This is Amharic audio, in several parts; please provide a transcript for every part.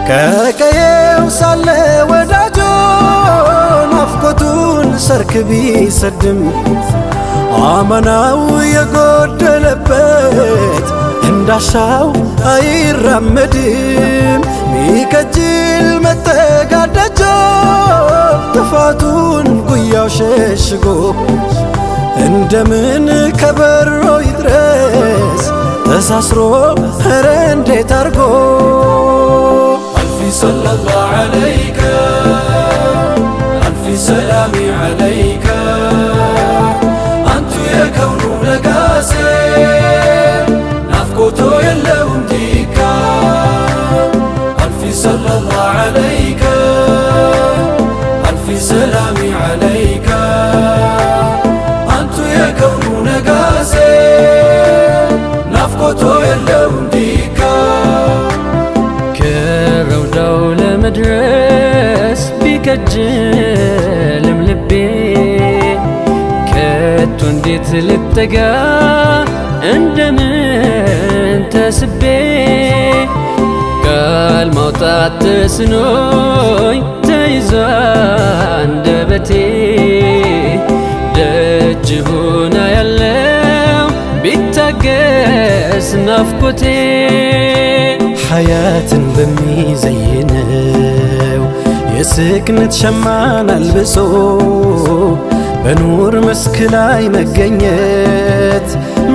ከቀየው ሳለ ወዳጆ ናፍቆቱን ሰርክ ቢሰድም አመናው የጎደለበት እንዳሻው አይራመድም። ሚከጅል መጠጋደጆ ጥፋቱን ጉያው ሸሽጎ እንደምን ከበሮ ይድረስ ተሳስሮ ኧረ እንዴት አርጎ። ألف صلى الله عليك، ألف سلام عليك، አንቱ የከውኑ ነጋሴ ናፍቆቶ የለውም ዲካ። ألف صلى الله عليك، ألف سلام عليك، አንቱ የከውኑ ነጋሴ ናፍቆቶ የለውም ዲካ። ከረውዳው ለመድረስ ቢከጅልም ልቤ ከቶ እንዴት ልጠጋ እንደምን ተስቤ ቃል ማውጣት ተስኖኝ ተይዞ አንደበቴ ደጅ ሆና ያለው ቢታገስ ናፍቆቴ። ሐያትን በሚዘይነው የስክነት ሸማን አልብሶ በኑር መስክ ላይ መገኘት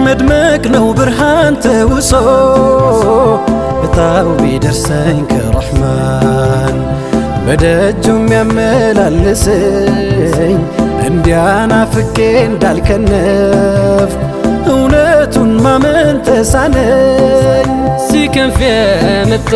መድመቅ ነው ብርሃን ተውሶ። እጣው ቢደርሰኝ ከረሕማን በደጁ የሚያመላልሰኝ እንዲያናፍቄ እንዳልከነፍ እውነቱን ማመን ተሳነኝ። ሲከንፍ የመጣ